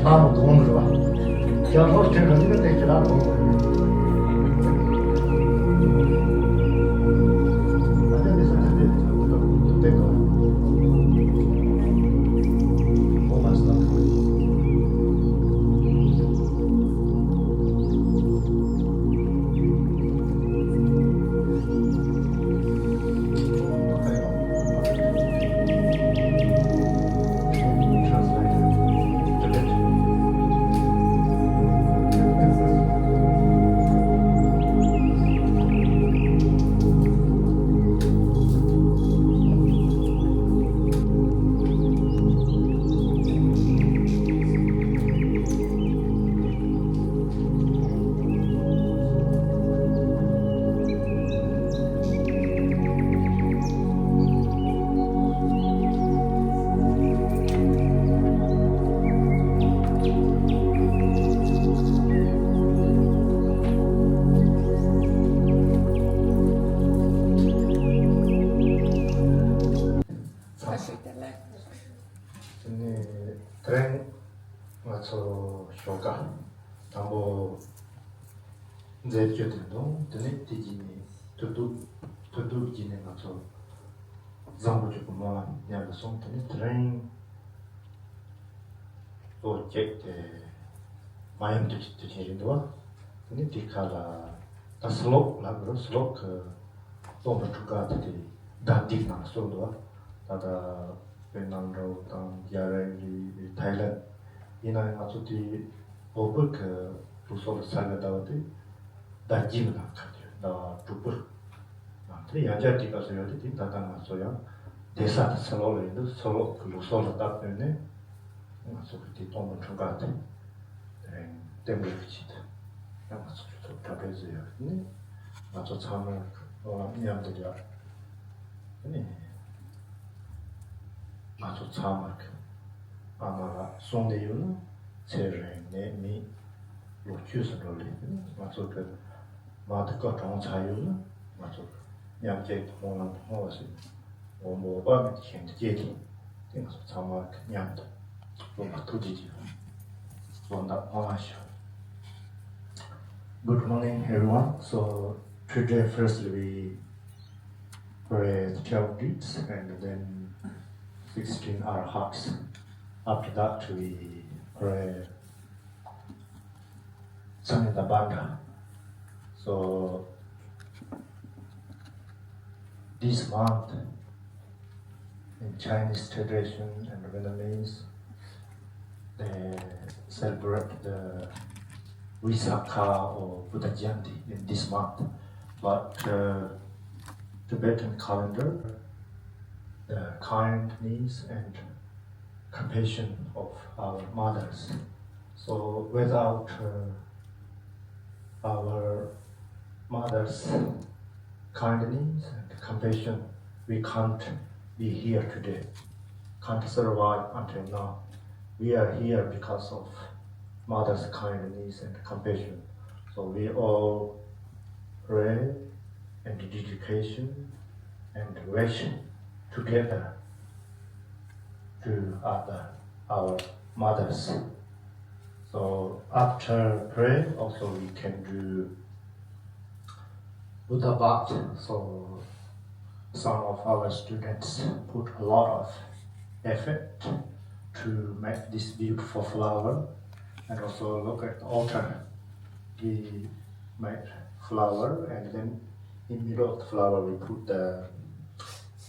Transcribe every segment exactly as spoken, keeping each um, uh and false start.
ཨ་མ་དགོངས་རེད་བ། རྒྱ་ཧོར་ཁྲིད་ར་ནི་ཏེ་ཁྱེད་རང་དགོངས་རེད། ཨ་ཅག་ནི་ས་ཆ་ཏེ་ཏེ་ཏེ་ཏེ་ཏེ་ཏེ། ཚ་ཞིག་དེ་ལས། དེ་ནས་དེ་རིང་ང་ཚོ་ཞོགས་ཀ་དང་པོ་མཛད་སྤྱོད་དེ་དང་དེ་ནས་དེ་རྗེས་ནས་ཐུག་འདུག་ཐུག་འདུག་རྗེས་ནས་ང་ཚོ་བཟང་པོ་ཅིག་གི་སྨོན་ལམ་མཉམ་དུ་སོང་། དེ་ནས་དེ་རིང་ལོ་བརྒྱད་དེ་མ་ཡོང་དུས་དུས་ཆེན་རེད་འདུག་བ། དེ་ནས་དེ་ཁ་ལ་ད་སི་ལོག་ལབ་དགོས་རེད། སི་ལོག་གི་སྟོན་པ་ཕྲུ་གུ་དེ་དེ་ཟླ་འདིའི་ནང་གསུངས་འདུག་བ། ད་ལྟ་བེད་ནམ་འདྲ་བོ་དང་རྒྱ་རིགས་རེད། ཐའི་ལན། ཡིན་ན་ཡང་ང་ཚོ་དེ་བོད་པའི་གི་ལུགས་སྲོལ་ལ་ས་ག་ཟླ་བ་དེ་ཟླ་དཀྱིལ་མའི་ནང་ཁ་ཐོན། ཟླ་བ་དྲུག་པ། ཨ། དེ་ཡང་བསྐྱར་དེ་སྐབས་སུ་ཡོད་དེ། དེ་ད་ལྟ་ང་ཚོ་ཡང་བསྡད་ས་དེ་སི་ལོག་ལ་ཡིན་དུས་སི་ལོག་གི་ལུགས་སྲོལ་ལ་བལྟས་ནས་ང་ཚོ་གི་དེ་སྟོན་པ་ཕྲུ་གུ་དེ་རྟེན་འབྲེལ་གྱི་ཆེད་དུ་ཡང་ང་ཚོ་ཚོ་གྲ་སྒྲིག་བཟོས་ཡོད་ནི། ང་ཚོ་ཚང་མ་མཉམ་དུ་ཡ་ནི་ང་ཚོ་ཚང་མ་གི་ཨ་མ་ལགས་གསུངས་བསྡད་ཡོད་ན། ཚེ་རིང་ནད་མེད་ལོ་བཅུ་ཙམ་འགྲོ་ལེ། ང་ཚོ་གི་མ་དེ་ཀ་གྲོངས་ཚར་ཡོད་ན། ང་ཚོ་མཉམ་སྐྱེད་ཀྱི་སྨོན་ལམ་དུ་བསྔོ་བ་ཞུ། མགོན་པོ་དཔག་མེད་ཀྱི་ཞིང་དུ་སྐྱེས་ཏེ། དེ་ང་ཚོ་ཚང་མ་གི་མཉམ་དུ་སློབ་མ་ཐུགས་རྗེ་ཆེ། སློབ་མ་སྨོན་ལམ་ཞུ། Good morning, everyone. So today, firstly, we pray the twelve beads and then sixteen arahat. After that, we pray Samhita Bandha. So this month in Chinese tradition and Vietnamese, they celebrate the Visakha or Buddha Jayanti in this month. But uh, Tibetan calendar, the kindness and compassion of our mothers. So without uh, our mothers' kindness and compassion, we can't be here today, can't survive until now. We are here because of mothers' kindness and compassion. So we all pray and dedication and wish together to other our mothers. So after prayer, also we can do Buddha bath. So some of our students put a lot of effort to make this beautiful flower, and also look at the altar. We make flower, and then in middle of the flower we put the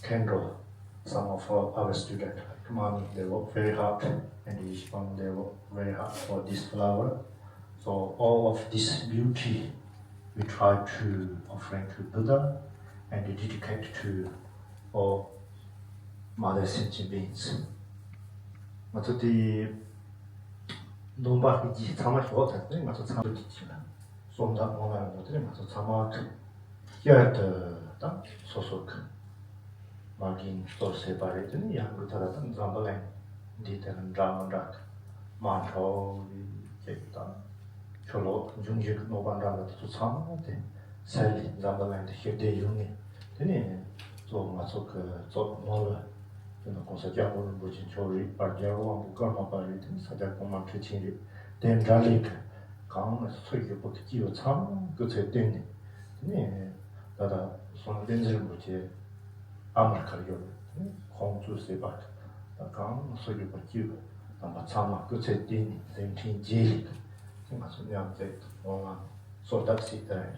candle. Some of our, our students, like Mami, they work very hard, and Yishpang, they work very hard for this flower. So all of this beauty we try to offering to Buddha and dedicate to all mother sentient beings. ང་ཚོ་དེ་སྡོམ་པ་གི་ཚང་མ་ཞོག་ད་དེ་ང་ཚོ་ཚང་མ་གི་ཆེད་ལ་སོང་ད་འོང་ལ་ཡོང་དེ་ང་ཚོ་ཚང་མ་གི་བསྐྱར་དུ་དང་སོ་སོ་གི་མ་རྒན་གཙོ་བྱས་པ་རེད། དེ་ནི་ཡང་དགུ་ད་ལ་དང་འཛམ་བུ་གླིང་འདི་དེ་ལ་འདྲ་མི་འདྲ་གི་མ་འཕྲོ་བའི་ཅིག་དང་ཆུ་ལོག་འབྱུང་བཞི་གི་གནོད་པ་འདྲ་མི་དེ་ཚོ་ཚང་མ་དེ་སེལ་ལེ་འཛམ་བུ་གླིང་འདི་ཞི་བདེ་ཡོང་ངེས། དེ་ནི་གཙོ་བོ་ང་ཚོ་གི་གཙོ་བོ་སྨོན་ལམ་ དེ་ནས་༸གོང་ས་༸སྐྱབས་མགོན་རིན་པོ་ཆེ་མཆོག་རེད། དཔལ་རྒྱལ་བ་དབང་པོ་ཀརྨ་པ་རེད། དེ་ནས་ས་སྐྱ་གོང་མ་ཁྲི་ཆེན་རེད། དེ་འདྲ་ལས་ཀྱི་གང་ན་སུ་ཡོད་པོ་དེ་སྐྱིད་པོ་ཚང་མ་སྐུ་ཚེ་བརྟན་ནས། དེ་ནས་ད་ལྟ་སོང་བསྟན་འཛིན་རིན་པོ་ཆེ་ཨ་མར་ཁར་ཡོད་རེད། དེ་ནས་ཁོང་ཚོའི་སྲིད་པ་དང་གང་ན་སུ་ཡོད་པོ་སྐྱིད་པོ་རྣམ་པ་ཚང་མ་སྐུ་ཚེ་བརྟན་ནས་མཛད་འཕྲིན་རྒྱས་ལས་དེ་ང་ཚོ་མཉམ་འཛེམས་དབང་ལམ་གསོལ་འདེབས་ཞིག་དེ་རེད།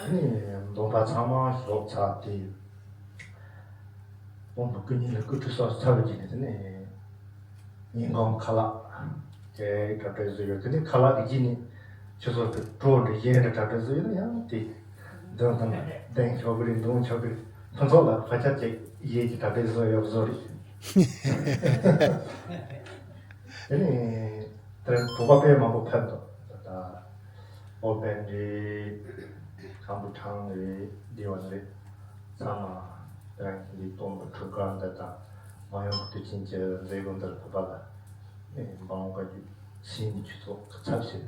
དེ་ནས་སྡོམ་པ་ཚང་མ་ཞོག་ཚར་དེ། དབང་པོ་སྐུ་ཉིད་ལ་སྐུ་ཁྲུས་གསོལ་ཚར་བའི་རྗེས་ནས་དེ་ནས་ཉིན་གུང་ཁ་ལག་དེ་གྲ་སྒྲིག་བཟོས་ཡོད། དེ་ནས་ཁ་ལག་གི་རྗེས་ནས་ཆུ་ཚོད་དྲུག་འདྲ་གཞན་འདྲ་གྲ་སྒྲིག་བཟོས་ཡོད་ན་ཡང་དེ་འདོན་དང་འདོན་ཆོག་གི་རེད། འདོན་ཆོག་གི་རེད། ཕུན་ཚོགས་ལ་ཕལ་ཆེར་ཅིག་གཞན་གྱི་གྲ་སྒྲིག་བཟོས་ཡོད་བཟོ་རེད། དེ་ནས་དེར་བོད་པ་དཔེ་མང་པོ་ཕེབས་འདུག་ད་ལྟ་ཨོ་པན་རེད། ཁམ་བུ་ཁྲང་རེད། ལྡི་ཝན་རེད། ཚང་མ་རང་གི་ལས་གཏོང་གི་ཁྲུ་ག་འདི་དང་མ་ཡོང་དུས་ཆེན་གྱི་མཛད་སྒོ་འདིར་ཕེབས་པ་ལ་ནས་འབངས་བཀའ་བརྒྱུད་ཕྱིན་ཆུ་ཚོགས་ཀྱི་ཚབ་བྱས་ནས་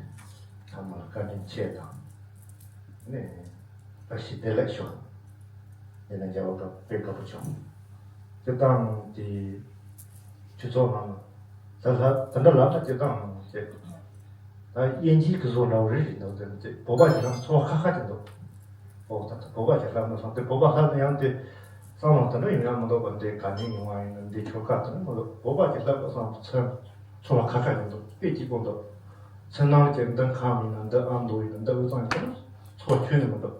ཚང་མ་ལ་བཀའ་དྲིན་ཆེ་དང་། ནས་བཀྲ་ཤིས་བདེ་ལེགས་ཞུ། དེ་ནས་རྒྱལ་བ་དཔེ་དགའ་པོ་བྱུང་། སྤྱིར་བཏང་དེ་ཆུ་ཚོགས་ནང་ད་ལྷ་དེ་འདྲ་ལབ་ན་སྤྱིར་བཏང་ཅེས་ད་དབྱིན་ཇིའི་གི་བཟོ་འདྲ་བོ་རེ་རེ་འདུག་དེ་ནི་བོད་པ་ཞིག་ལ་ཚོར་བ་ཁ་ཁ་ཅིག་འདུག་ཨོ་ད་ལྟ་བོད་པ་ཞིག་ལབ་ན་སོང་དེ་བོད་པ་ལབ་ན་ཡང་དེ་བསམ་བློ་དེ་འདྲ་ཡོང་ཡ་མི་འདུག་པ། འདི་ག་ནས་ཡོང་བ་ཡིན་ན་འདི་ཆོལ་ཁ་དེ་འདྲ་མི་འདུག་བོད་པ་ཞིག་ལབ་པ་སོང་ཚོར་ཚོར་བ་ཁ་ཁ་ཅིག་འདུག་དཔེ་སྐྱིད་པོ་འདུག་མཚན་ནང་གི་འདི་ཁམས་ཡིན་ན་འདི་ཨ་མདོ་ཡིན་ན་འདི་དབུས་གཙང་ཡིན་ན་ཚོར་བ་ཁྱོན་ནས་མི་འདུག་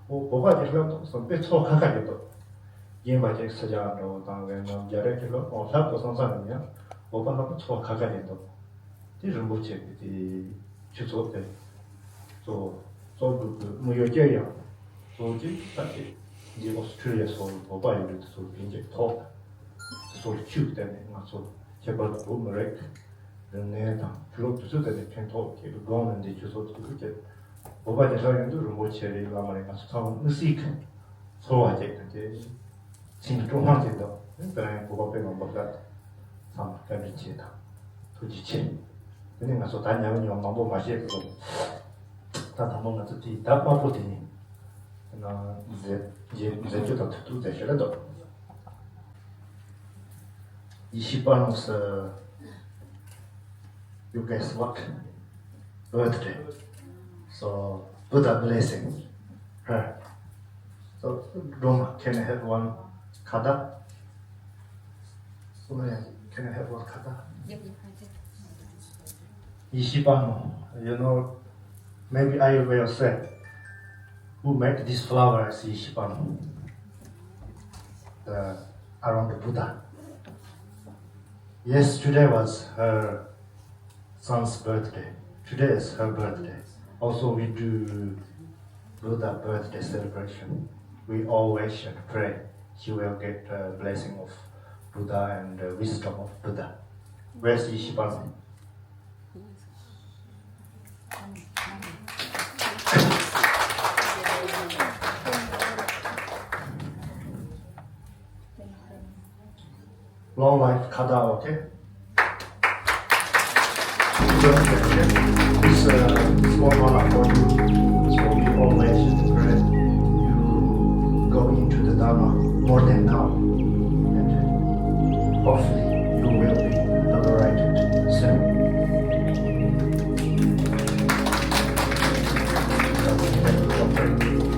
ཨོ་བོད་པ་ཞིག་ལབ་འདུག་སོང་དཔེ་ཚོར་བ་ཁ་ཁ་ཅིག་འདུག་རྒན་པ་ཅིག་སུ་ཇཱ་འདྲ་བོ་དང་ཝེ་ནམ་རྒྱ་རིགས་ཀྱི་སློབ་ཨོ་ལྷག་ཏུ་སོང་ཙང་ཡིན་ཡང་བོད་པ་ལྷག་པ་ཚོར་བ་ཁ་ཁ་ཡིན་འདུག་དེ་རིན་པོ་ཆེ་གི་དེ་ཆུ་ཚོགས་དེ་གཙོ་བོ་གཙོ་སྒྲུབ་ཀྱི་དམིགས་ཡུལ་ཅི་ཡང་གཙོ་བོ་ཅིག་ད་ཅིག་འདི་ཨོ་སི་ཁྲུ་ལི་ཡ་སོགས་བོད་པ་ཡོད་པའི་དེ་ཚོ་ལྷན་རྒྱས་ཐོག་དེ་ཚོ་ལ་ཆུ་བརྟེན་ནས་ང་ཚོ་ཁྱད་པར་དུ་བོད་མི་རིགས་རིག་གནས་དང་ཆོས་ལུགས་དེ་ཚོ་དེ་ནས་ཕན་ཐོགས་ཀྱི་སྒང་ནས་འདི་ཆུ་ཚོགས་དེ་ཚོ་བོད་པ་དེ་ལྷག་ཡོང་དུས་རིན་པོ་ཆེ་རེད། བླ་མ་རེད། ང་ཚོ་ཚང་མ་དམིགས་བསལ་གྱི་ཚོར་བ་ཅིག་དང་དེ་ཚིག་གི་སྤྲོ་སྣང་ཅིག་འདུག་དེ་རིང་བོད་པ་དཔེ་མང་པོ་ལ་ཚང་མ་བཀའ་དྲིན་ཆེ་དང་ཐུགས་རྗེ་ཆེ། དེ་ནས་ང་ཚོ་ད་ཉམས་མྱོང་མང་པོ་མ་བཤད་གི་ད་དང་པོ་ང་ཚོ་དེའི་ཟླ་དམར་པོ་དེ་ནས་ནང་མཛད་མཛད་རྒྱུ་དང་ཐུག་ཐུག་མཛད་ཤེས་ལ་འདུག Ishibanu's, uh, you guess what? Birthday. So, Buddha blessing her. So, Roma, can I have one kata? Somebody, can I have one kata? Ishibano, you know, maybe I will say, who made this flower is Ishibano, the, around the Buddha. Yes, today was her son's birthday. Today is her birthday. Also, we do Buddha birthday celebration. We all wish and pray she will get the blessing of Buddha and the wisdom of Buddha. Where's Ishibano? Long life, Kada, okay? This uh, small honor for you. So we all wish and pray you go into the Dharma more than now. And hopefully you will be liberated soon.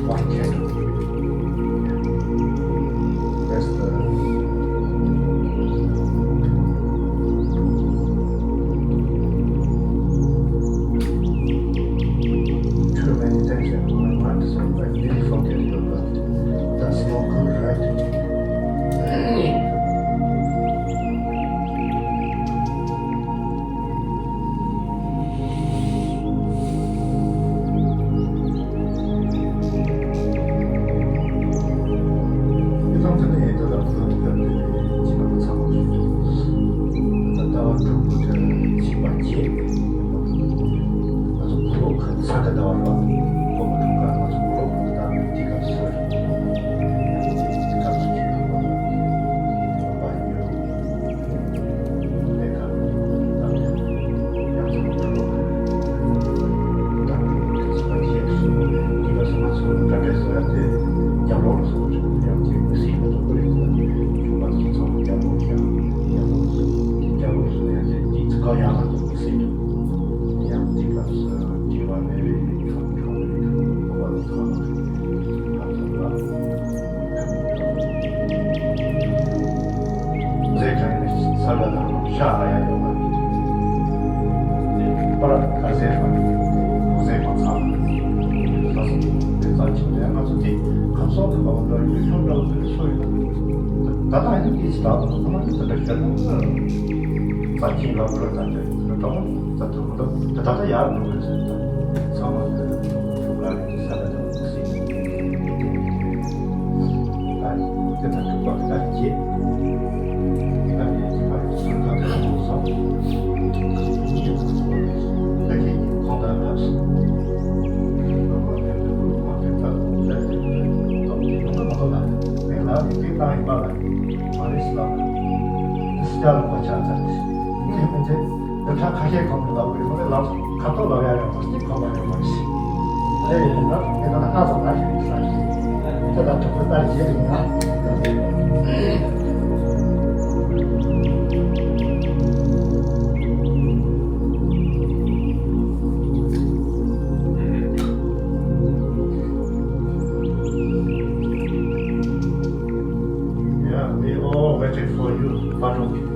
One candle. That's the too many things in my mind, so ཆགས་ལ་ཡང་ཡོད་པ་རེད། པར་ཁ་ཟས་དང་ཟས་པ་ཚང་མ་ལ་སོགས་པའི་རྩ་ཆེན་ལས་ང་ཚོ་དེ་ཁམས་གསུམ་དུ་མ་འགྲོ་ཡུལ་ཁམས་འགྲོ་དུས་སུ་ཡོད། ད་ལྟ་ཡང་དེའི་ལག་ཏུ་ཁོ་ན་ཡོད་པ་འདྲ་ཁྱེད་རང་ལ་རྩ་ཆེན་ལ་འགྲོ་ད་དེ་འགྲོ་ད་ད་ད་ད་ཡར་འགྲོ་དགོས་ཟེར་ད་ཚང་མ་ལ་ལ་རེ་ས་ལ་ཡང་སྲིད། ཁ་ཤས་གང་དུ་ལབ་དགོས་མ་རེད། ལབ་ཁ་ཐོག་ལབ་ཡ་ཡོད་མ་རེད། ལབ་ཁ་ཐོག་ལབ་ཡ་ཡོད་མ་རེད། ལབ་ཁ་ཐོག་ལབ་ཡ་ཡོད་མ་རེད། ལབ་ཁ་ཐོག་ལབ་ཡ་ཡོད་མ་རེད། ལབ་ཡ་ཡོད་མ་རེད། ལབ་ཁ་ཐོག་ལབ་ཡ་ཡོད་མ་རེད། ལབ་ཁ་ཐོག་ལབ་ཡ་ཡོད་མ་རེད། Yeah, we all waited for you, Farouk.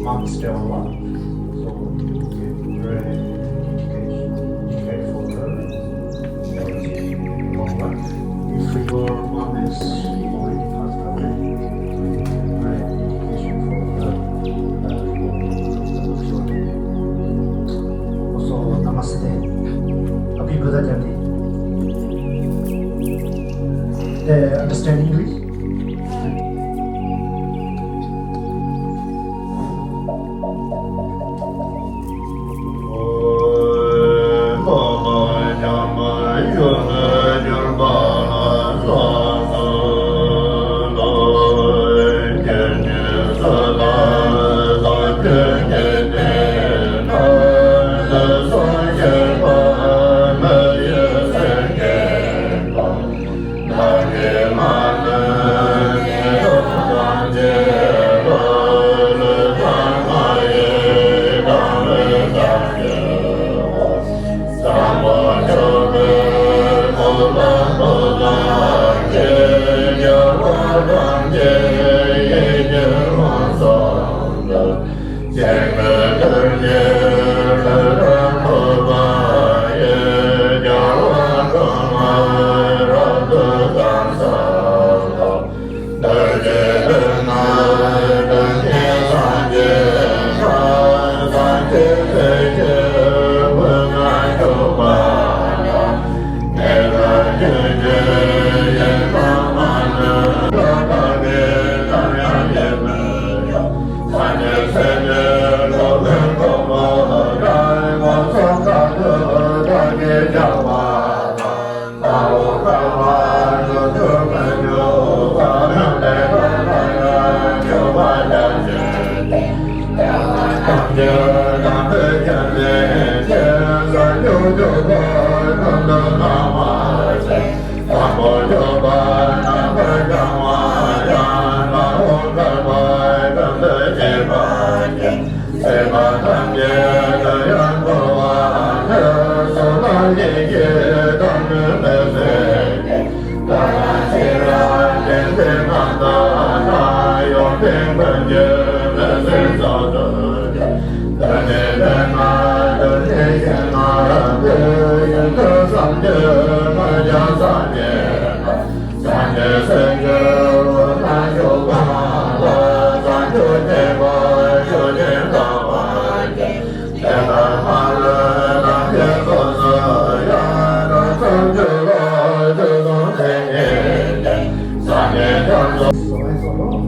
Mom is still alive, so you can pray, dedicate, dedicate for her. If your mom is already passed away, you can pray dedication for her. Also, namaste. Abhi Buddha Jayanti. They understand English?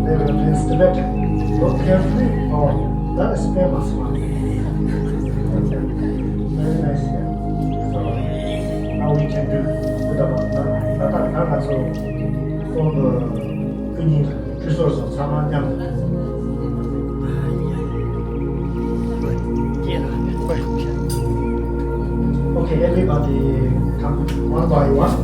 They will install it. Look carefully. Oh, that is famous one. Very nice, yeah. So, now we can do Buddha Bhagavatam. ད་ལྟ་ང་ཚོ་ཁོང་གི་སྐུ་ཉིད་ཁྲི་ཟུར་སོགས་ཚང་མ་མཉམ། Okay, everybody come one by one.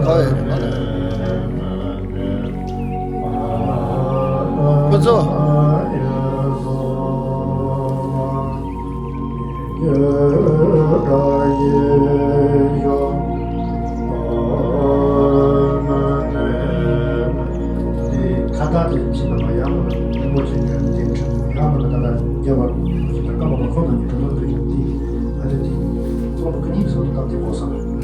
ཨོ་ཡ་རེད་མ་རེད། ཁོ་ཚོ། ཁ་བཏགས་དེ་ཕྱིན་པ་ཡང་རིན་པོ་ཆེ་ཉོས་ནས་དེ་འཁྲིད་ཡང་ན་ད་ལྟ་རྒྱལ་བ་རིན་པོ་ཆེ་དང་ཀརྨ་པ་ཁོང་རྣམས་ཀྱི་སྒྲུབ་ལུགས་དུ་ཡོད་དེ། ཨ་ནི་དེ་ཚོགས་པ་ཀུན་གཉིས་ཀྱི་ཚོགས་དུ་བཏབ་སྟེ་བསྐོར་སོང་།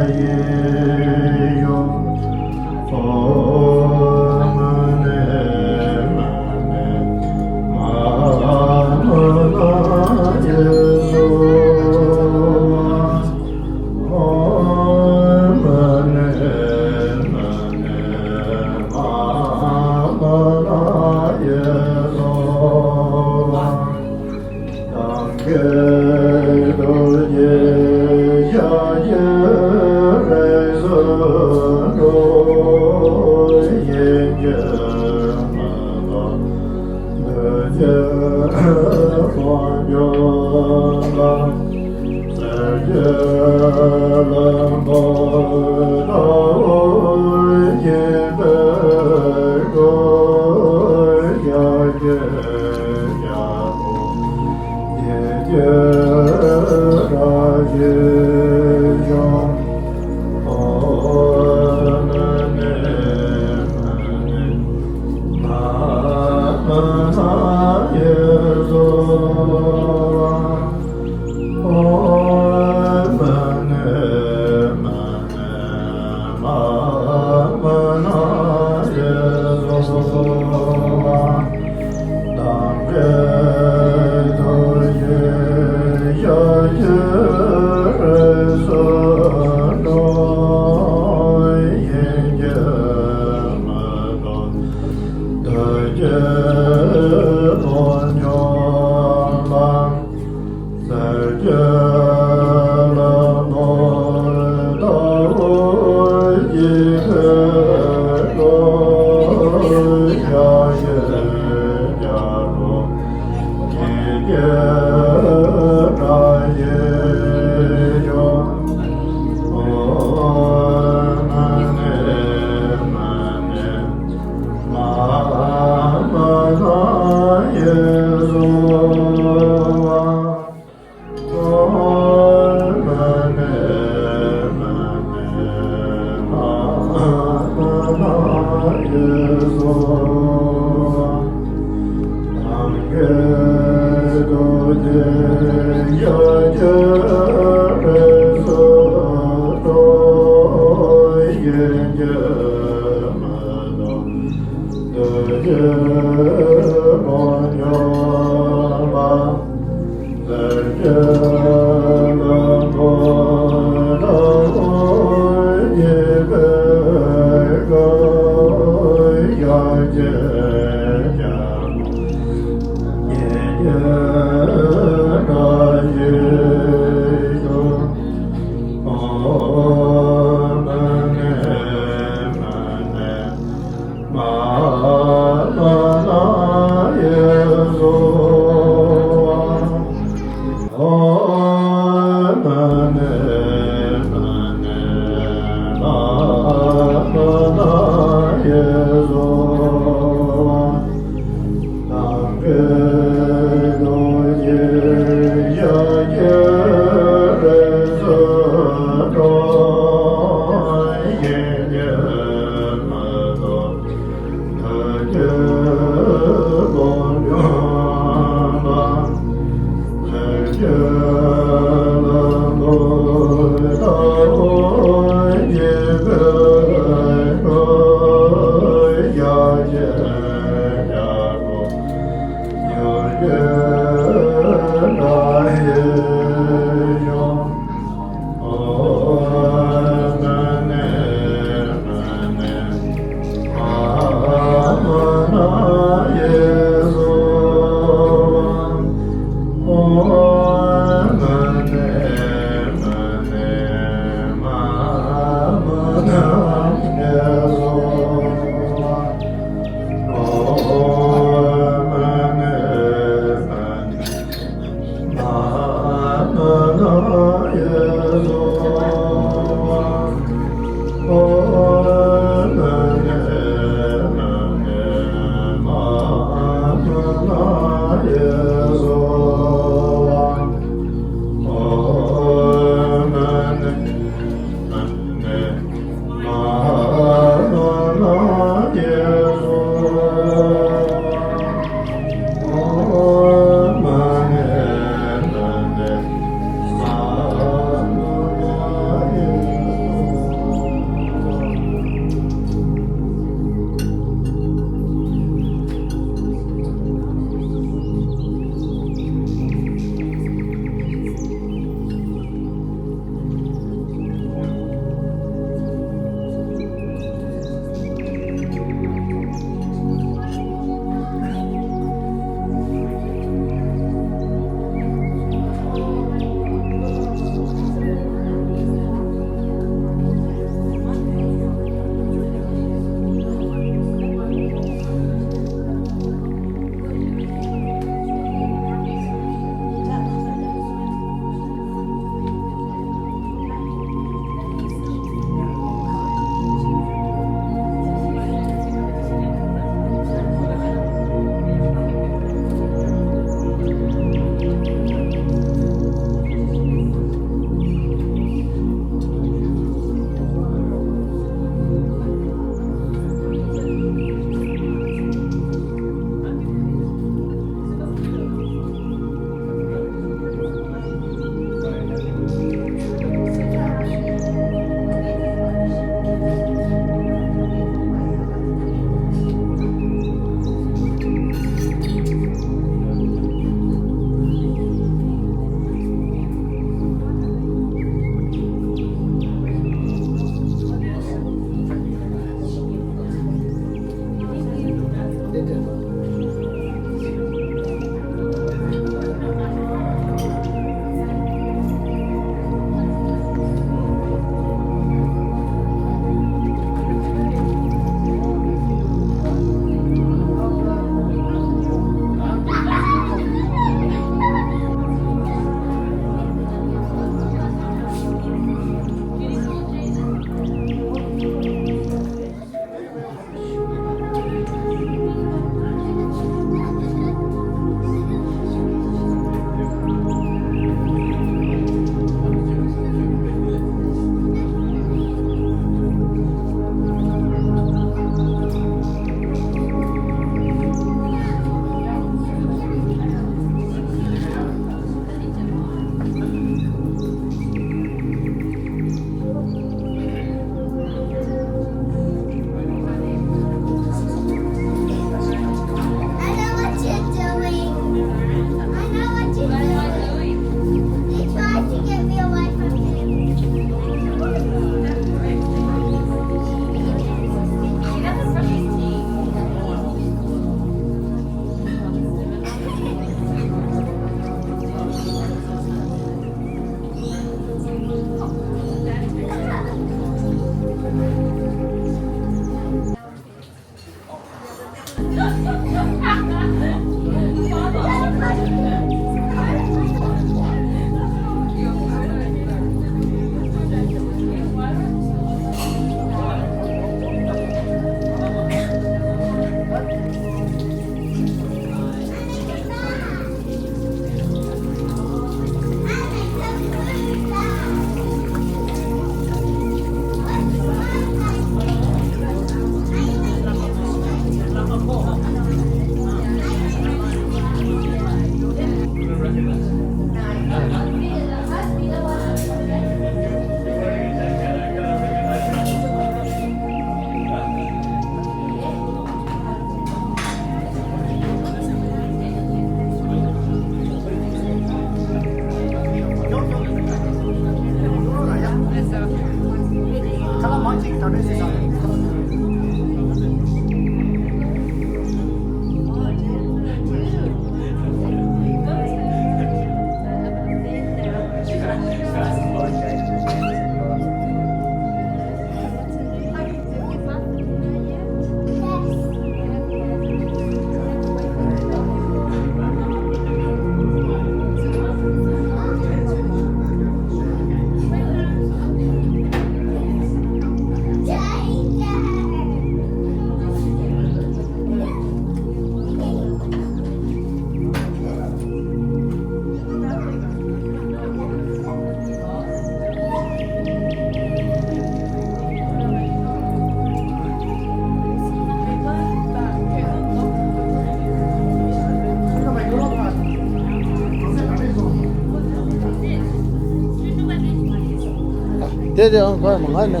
དེ་དེ་ཨང་གོ་མ་ང་ནི།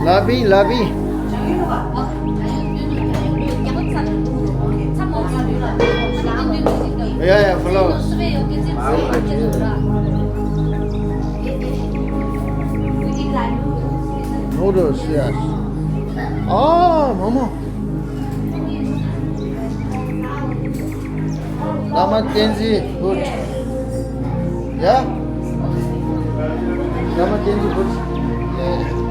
Lovey, lovey. Yeah, yeah, flow. Noodles, yes. Oh, Momo. Lama Tenzi, good. Yeah? Lama Tenzi, good. Yeah.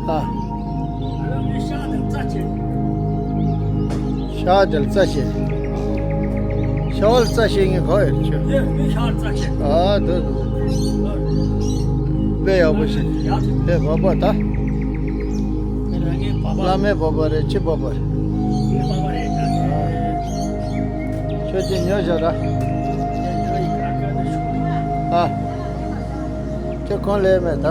ཨ། ཤ་དེ་ལ་རྩ་ཤེ། ཤ་བ་ལ་རྩ་ཤེ་ངས་གོ་ཡོད་ཆུ། ཨ་དུ་དུ། དཔེ་ཡག་པོ་ཞིག་དཔེ་བབ་པ་ད། བླ་མའི་བབ་པ་རེད་ཅི་བབ་པ་རེད། ཁྱོད་ཀྱིས་ཉོ་བཞག་ད། ཨ། ཁྱོད་གང་ལས་མེད་ད།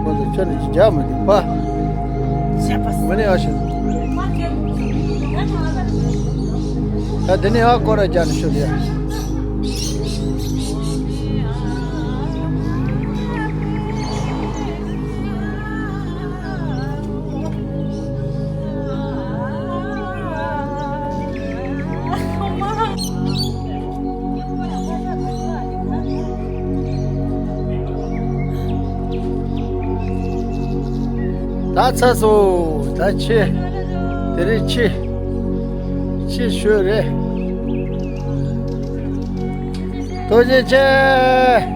ཁོ་ཚོ་ཁྱོད་ནི་ཅི་རྒྱག་མི་འདུག་པ། མི་ནི་ཨ་ཤི། ད་དེ་ནི་ཨ་ཀོ་ར་རྒྱག་ནི་ཤོད་ཡ། ད་ཚ་སོང་ད་ཆེ། དེ་རིང་ཆེ། ཆེ་ཤོས་རེད། ཐུགས་རྗེ་ཆེ།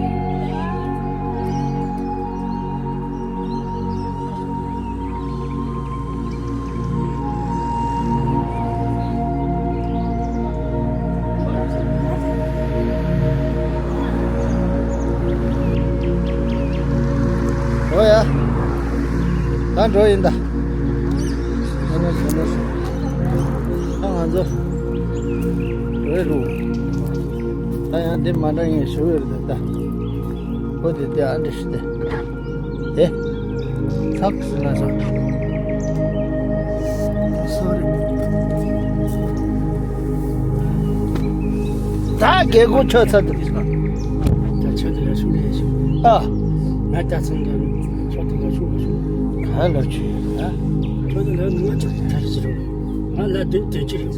འགྲོ་ཡ། ད་འགྲོ་ཡིན་ད། ད་ང་ཚོ་རེད་ལུགས། ད་ཡང་འདི་མ་འདྲ་ངས་ཞུ་ཡོད་རེད་ད། ཁོ་དེ་དེ་ཨ་འདྲ་ཞིག་དེ། དེ། ཚགས་ཟིན་ན་ཚགས། སོ་རི། ད་རྒྱལ་སྒོ་ཆོད་ཚར་འདུག་ད་ཆོད་དེ་ལ་ཤུགས་ལས་ཤུགས། ཨ། ང་ད་ཚང་ག་ཆོད་དེ་ལ་ཤུགས་ལ་ཤུགས། ག་ལ་ཆོད། ཨ། ཆོད་དེ་ལ་ང་ཆོད་དེ་ད་ཤི་རུ། ང་ལ་དོན་དོན་ཅི་རེད།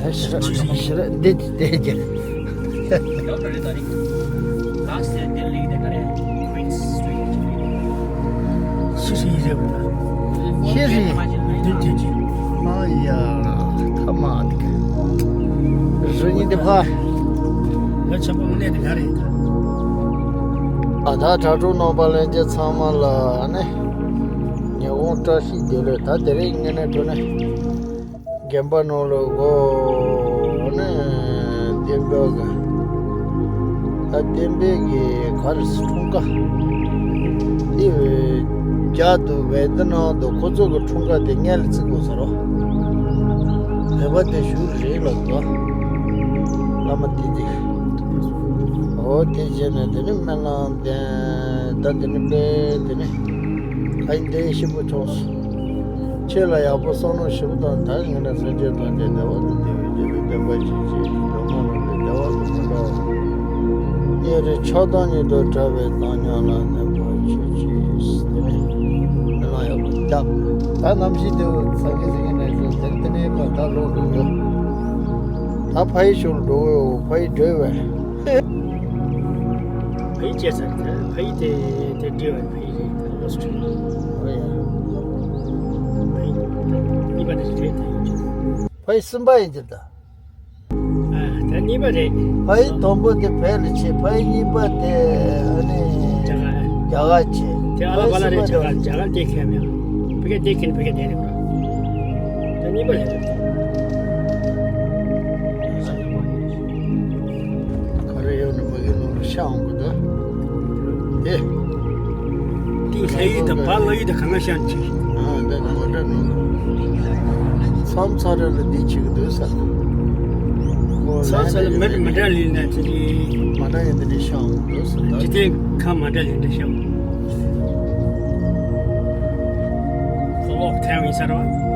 ཨ་ཤི་ར་ཤི་ར་འདི་དེ་དེ་རྒྱལ། ཤི་ཤི་ཡི་རེད་བ། ཤི་ཤི་ཡི། འདི་དེ་ཅི། ཨ་ཡ། ཐ་མ་དེ་ག་རི་ཉིན་དེ་ཕ། ང་ཆེན་པོ་གནས་དེ་ག་རེད། ཨ་ད་དྲ་གྲོགས་རྣམ་པ་ལྷན་རྒྱས་ཚང་མ་ལ་ནི་ཉི་ཧོང་བཀྲ་ཤིས་བདེ་ལེགས། ད་དེ་རིང་ངས་ནས་འགྲོ་ནས། དགོན་པ་ནང་ལ་སྒོ་ནས་བསྟན་པ་གི། ད་བསྟན་པའི་གི་ག་རེ་འཁྲུངས་སྐར། དེ་རྒྱ་དུ་བས་དེ་ནང་དུ་ཁོ་ཚོ་གི་འཁྲུངས་སྐར་དེ་སྔོན་ལ་བརྩི་དགོས་ཟེར་རོ། བོད་པ་དེ་ཞུ་རེད་ལབ་དོ། བླ་མ་བསྟན་འཛིན། འོ་དེ་བྱས་ནས་དེ་ནི་སྨོན་ལམ་བཏབ། ད་དེ་ནི་དཔེ་དེ་ནི་ཕ་ཡི་འདི་ཞིབ་པོ་ཆོག་ཁྱེད་ལ་ཡག་པོ་བསམ་བློ་ཞིབ་པོ་བཏང་། ད་ངས་ན་སེམས་ཅན་ཐམས་ཅད་བདེ་བ་དང་བདེ་བའི་རྒྱུ་ལ་བདེན་པ་ཞིག་བྱེད། སྡུག་བསྔལ་རྣམས་ལས་བདེ་བ་དང་མི་འདའ་བ། གཉིས་རེ་ཆགས་སྡང་གཉིས་སུ་བྲལ་བའི་བཏང་སྙོམས་ལ་གནས་པར་གྱུར་ཅིག་དེ་ནས་ལ་ཡག་པོ་བརྒྱབ། ད་ནམ་ཞིག་དེ་ཚ་གི་ཚ་གི་ནས་ཚོ་དེར་དེ་ནས་པ་ད་ལོག་འགྲོ་ཡོད། ད་ཕ་ཡི་ཞོར་འགྲོ་ཡོད། ཕ་ཡི་འགྲོ་བས། ཕ་ཡི་བྱས་ཚར་ད། ཕ་ཡི་དེ་དེ་འདྲི་བའི་ཕ་ཡི་རེད། ད་ལོ་སུ་ཁྲིད། ཨོ་ཡ། ཕ་ཡི་གཉིས་པ་དེ་རེད་ད་ཡིན་གྱི། ཕ་ཡི་གསུམ་པ་ཡིན་གྱི་ད། ཨ་ད་གཉིས་པ་རེད། ཕ་ཡི་དང་པོ་དེ་བལ་ལ་ཆེ། ཕ་ཡི་གཉིས་པ་དེ་ཨ་ནི་རྒྱ་གར། རྒྱ་གར་ཆེ། དེ་ཨ་ལ་པ་ལ་རེད། ཕ་ཡི་གསུམ་པ་རྒྱ་གར་རྒྱ་གར་དེ་ཁེམ་ཡང་ཕ་གི་དེ་ཁེན་ཕ་གི་དེ་རེད་པ། ད་གཉིས་པ་རེད། ཡོང་གི་འདུག་དེ། ཏིང་ལྷ་ཡུལ་དང་བ་ལོ་ཡུལ་དང་གང་ག་ཤང་ཆི། ཨ་འདི་ནི་མོ་ཊ་ནང་། མཚམས་ཚ་ར་ལ་འདི་ཆི་གི་འདུག་ས། མཚམས་ཚ་ལ་མི་མི་འདྲ་ལི་ན་ཆི་ཆི། མ་འདྲ་ཡིན་འདི་འདྲ་ཤང་འདུག་ས། ཇི་ཐེ་ཁ་མ་འདྲ་ལི་འདྲ་ཤང་། ཁོ་ལོག་ཐལ་བའི་ས་ར་བ།